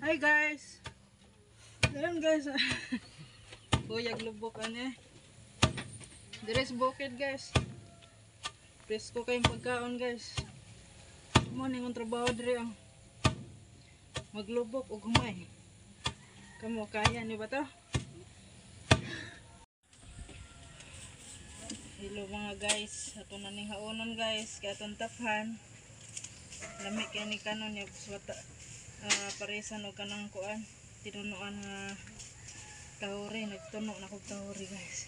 Hi guys! Ayan guys. Kuyag lubok ani. Dire sa bukid, guys. Presko kayong pagkaon, guys. Mo ning ang trabaho dire ang maglubok og humay. Kamo, kaya ni ba to? Hello mga guys, ato na ning haonon, guys, kay atong taphan. Lami kay ni kanon yung swata paresan og kanang kuan, tinunuan nga tahuri, nagtuno na kog tahuri, guys.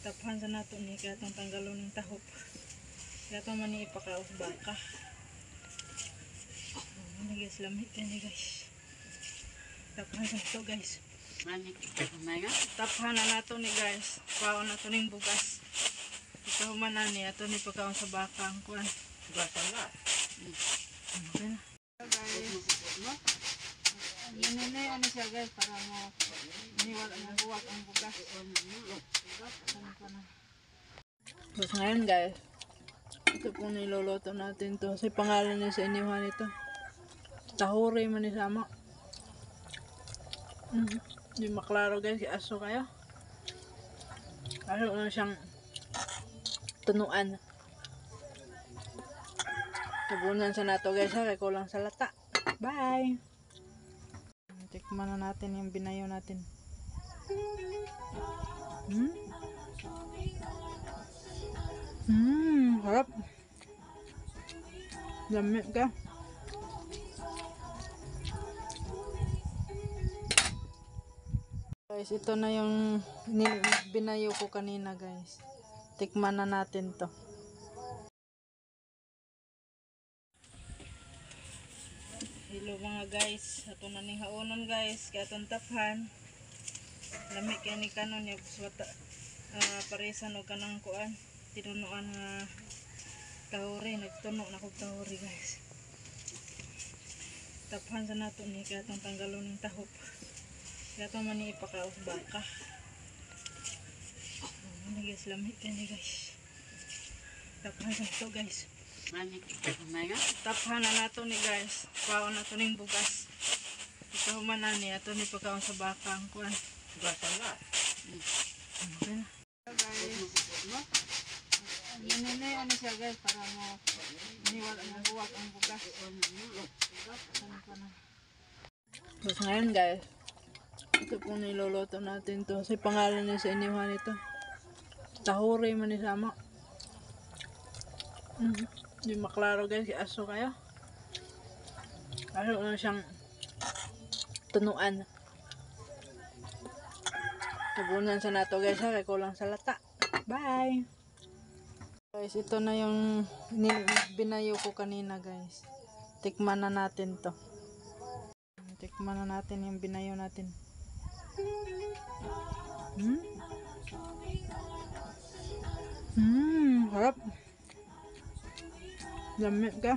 Taphan sa nato ni kay atong tanggalon ng tahop. Kaya ato man ni ipakaos baka. Oh, ano guys, lami kay ni, guys. Taphan sa to, guys. Taphan na nato ni, guys. Paon na to ning bugas. Ikaw man na ni ato ni pagkaon sa baka ang kuan. Okay na. Guys. Ano na ano siya, guys, para mo niwala mo buwak ang bugas. Ano pa na. Tapos ngayon, guys, ito pong niluluto natin to. Kasi pangalan niya sa inyo nito. Tahuri man ni sama. Hindi maklaro, guys, kay aso kayo. Ano na siyang tunuan. Tabunan sa nato, guys, ha, kay kulang sa lata. Bye! Tikman na natin yung binayo natin. Harap. Lami ka. Guys, ito na yung binayo ko kanina, guys. Tikman na natin to. Hello mga guys, ato na ning haonon, guys, kay atong taphan. Lami kay ni kanon yung swata paresan og kanang kuan, tinunuan nga tahuri, nagtuno na kog tahuri, guys. Taphan sa nato ni kay atong tanggalon ng tahop. Kaya ato man ni ipakaos baka. Oh, ano guys, lami kay ni, guys. Taphan sa to, guys. Taphan na nato ni, guys. Paon na to ning bugas. Ikaw man na ni ato ni pagkaon sa baka ang kuan. Okay na. Guys. Ano na ano siya, guys, para mo niwala mo buwak ang bugas. Ano pa na. Tapos ngayon, guys, ito pong niluluto natin to. Kasi pangalan niya sa inyo nito. Tahuri man ni sama. Hindi maklaro, guys, kay aso kayo. Ano na siyang tunuan. Tabunan sa nato, guys, ha, kay kulang sa lata. Bye! Guys, ito na yung binayo ko kanina, guys. Tikman na natin to. Tikman na natin yung binayo natin. Harap. Lami ka.